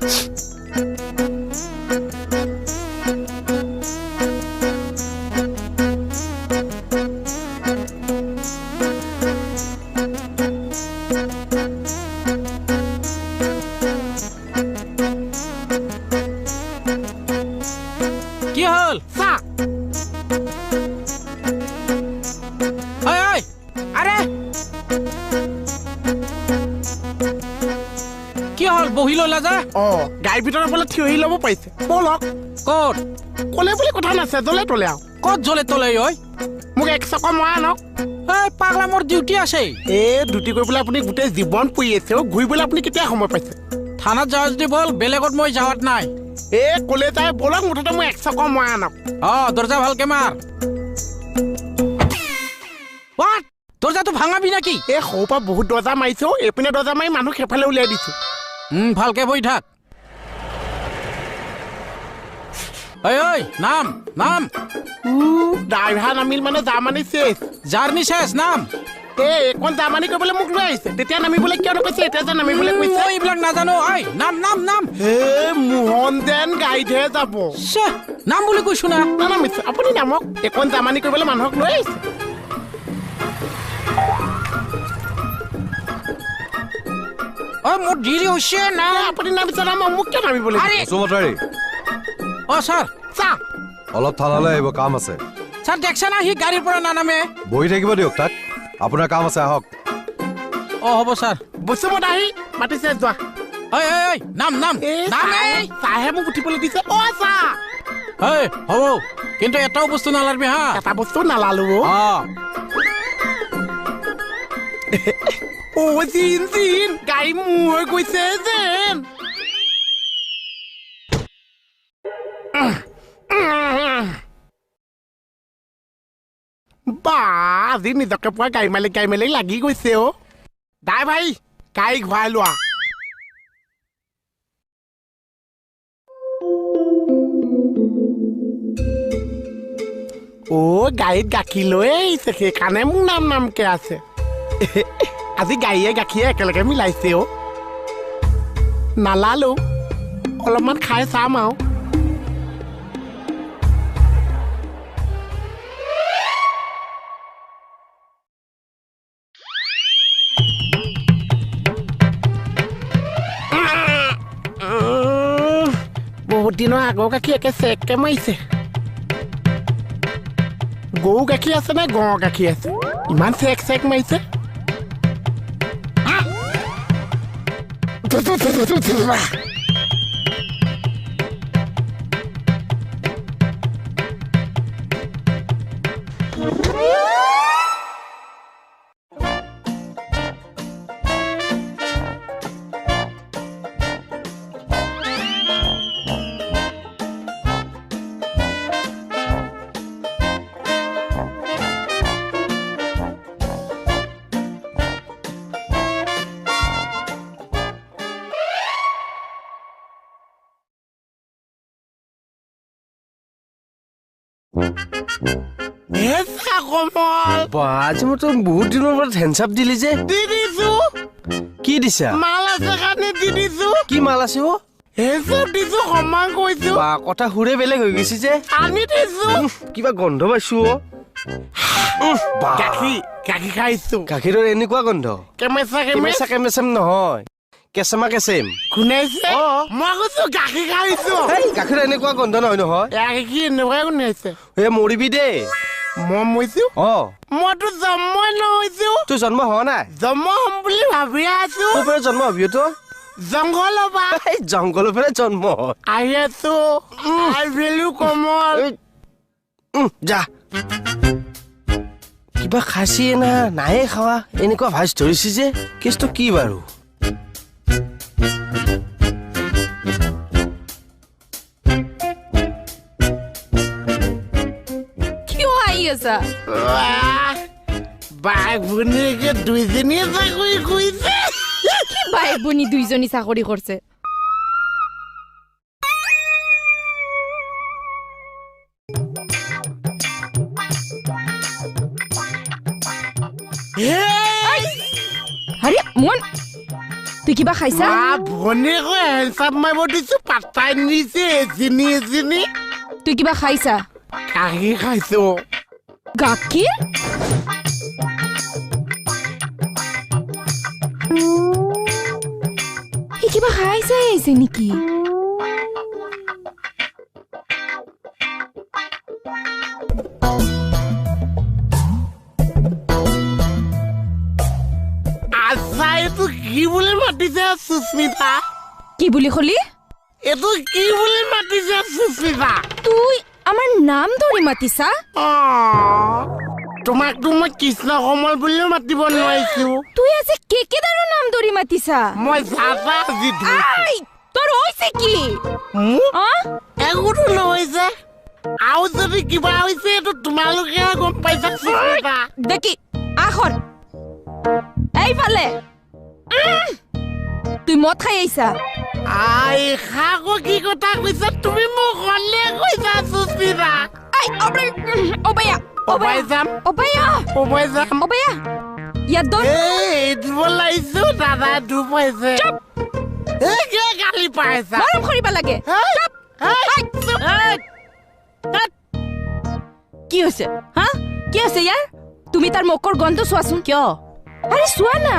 কি হ'ল? চা। ঐ ঐ, আৰে কি হ'ল, বহি ল'লা যে? অ, গাড়ীৰ ভিতৰত বোলে থিয় হৈ ল'ব পাৰিছে। ব'লক। ক'ত? ক'লে বুলি কথা নাছে, জলে তলে আৰু। ক'ত জলে তলে ঐ? মোক এক চকৰ মৰা আনক। ঐ পাগলা, মোৰ ডিউটি আছে। এই ডিউটি কৰিবলৈ আপুনি গোটেই জীৱন পুৰি আছে অ', ঘূৰিবলৈ আপুনি কেতিয়া সময় পাইছে? থানাত যাওঁ যদি ব'ল, বেলেগত মই যাৱাত নাই। এই ক'লে যায় ব'লক, মুঠতে মোক এক চকৰ মৰা আনক। অ, দৰ্জা ভালকে মাৰ। What, দৰ্জাটো ভাঙাবি নেকি? এই সৰুৰ পৰা বহুত দৰ্জা মাৰিছো, এইপিনে দৰ্জা মাৰি মানুহ সেইফালে উলিয়াই দিছো। ভালকে বহি থাক। ঐ ঐ, নাম নাম। ড্ৰাইভাৰ নামিল মানে জাৰ্মানী চেচ। জাৰ্নি চেচ, নাম। এই এইকণ জাৰ্মানী কৰিবলৈ মোক লৈ আহিছে, তেতিয়া নামিবলৈ কিয় নকৈছে, এতিয়া যে নামিবলৈ কৈছে? মই এইবিলাক নাজানো। ঐ নাম নাম নাম। হে মোহন যেন গাড়ীতহে যাব। নাম বুলি কৈছো না। নামিছো, আপুনি নামক। এইকণ জাৰ্মানী কৰিবলৈ মানুহক লৈ আহিছে। অ, মোৰ দেৰি হৈছে না। আপুনি নামিছে না, মোক কিয় নামিবলৈ? বসুমতাৰী। অ ছাৰ। চা। অলপ থানালৈ আহিব, কাম আছে। ছাৰ দেখছে না, সি গাড়ীৰ পৰা নানামে। বহি থাকিব দিয়ক তাক, আপোনাৰ কাম আছে, আহক। অ হ'ব ছাৰ। বসুমতাৰী মাতিছে, যোৱা। ঐ ঐ ঐ, নাম নাম নাম। এই চাহে মোক উঠিবলৈ দিছে। অ চা। ঐ হ'ব, কিন্তু এটাও বস্তু নালাৰবি হা। এটা বস্তু নালালো। অ অ, জিন জিন গাড়ী মোৰ হৈ গৈছে যেন। বা, আজি নিজকে পোৱা গাড়ী মালিক গাড়ী মালিক লাগি গৈছে অ'। ড্ৰাইভাৰী, গাড়ী ঘূৰাই লোৱা। অ', গাড়ীত গাখীৰ লৈ আহিছে, সেইকাৰণে মোক নাম নামকে আছে। আজি গাড়ীয়ে গাখীৰে একেলগে মিলাইছে অ'। নালালো, অলপমান খাই চাম আৰু। বহুত দিনৰ আগৰ গাখীৰ একে চেককে মাৰিছে। গৰু গাখীৰ আছে নে গঁড় গাখীৰ আছে? ইমান চেক চেক মাৰিছে। আজি মই তোক বহুত দিনৰ মূৰত হেণ্ডচাপ দিলি যে। দি দিছো। কি দিছা? মাল আছে কাৰণে দি দিছো। কি মাল আছে অ'? হেণ্ডচাপ দিছো, সন্মান কৰিছো। বা, কথা সুৰে বেলেগ হৈ গৈছে যে। আনি দিছো। কিবা গন্ধ পাইছো অ'। গাখীৰ গাখীৰ খাইছো। গাখীৰৰ এনেকুৱা গন্ধ? কেমেচা কেমেচা কেমেচাম নহয়, কেঁচেমা কেঁচেম। গোন্ধাইছে? মই কৈছো গাখীৰ খাইছো। গাখীৰৰ এনেকুৱা গন্ধ নহয় নহয়। গাখীৰ এনেকুৱাই গোন্ধাইছে। এ মৰিবি দেই। মই মৰিছো? অ। মইতো জন্মই নহৈছো। তোৰ জন্ম হোৱা নাই? জন্ম হ'ম বুলি ভাবি আছো। ক'ৰ পৰা জন্ম হবি তই? জংঘলৰ পৰা। এই জংঘলৰ পৰা জন্ম আহি আছো। আই ভেলু কমল। যা। কিবা খাইছিয়ে না নায়ে খাৱা, এনেকুৱা ভাজ ধৰিছে যে। কেছটো কি বাৰু? বাই ভনীয়েকে দুইজনীয়ে চাকৰি কৰিছে। কি বাই ভনী দুইজনী চাকৰি কৰিছে? আৰে মোহন, তুই কিবা খাইছা? ভনীয়েকো হেণ্ডচাপ মাৰিব দিছো, পাত্তাই নিছে এজনী এজনী। তুই কিবা খাইছা? গাখীৰ খাইছো। গাখীৰ? সি কিবা খাই চাই আহিছে নেকি? আচ্ছা, এইটো কি বুলি মাতিছে সুস্মিতা? কি বুলি কলি? এইটো কি বুলি মাতিছে সুস্মিতা? তুই আমাৰ নাম ধৰি মাতিছা? তোমাকতো মই কৃষ্ণ কমল বুলিও মাতিব নোৱাৰিছো। তুই আজি কেকেদাৰৰ নাম ধৰি মাতিছা? মই যাবা আজি। তোৰ হৈছে কি? একোতো নহৈছে। আৰু যদি কিবা হৈছে এইটো তোমালোকে গম পাইছা সুস্মিতা। দেখি আখৰ এইফালে। তুই মদ খাই আহিছা? I খাকো কি কথা কৈছা তুমি? মোক হ'লে কৈছা সুস্মিতা। অবায়া অবাই যাম, অবায়া অবাই যাম, অবায়া ইয়াত দৰ। এই দিব লাগিছো দাদা, দুখ পাইছে। এই কিয় গালি পাইছা? মৰম কৰিব লাগে। কি হৈছে হা? কি হৈছে ইয়াৰ? তুমি তাৰ মকৰ গন্ধ চোৱাচোন। কিয়? আৰে চোৱা না।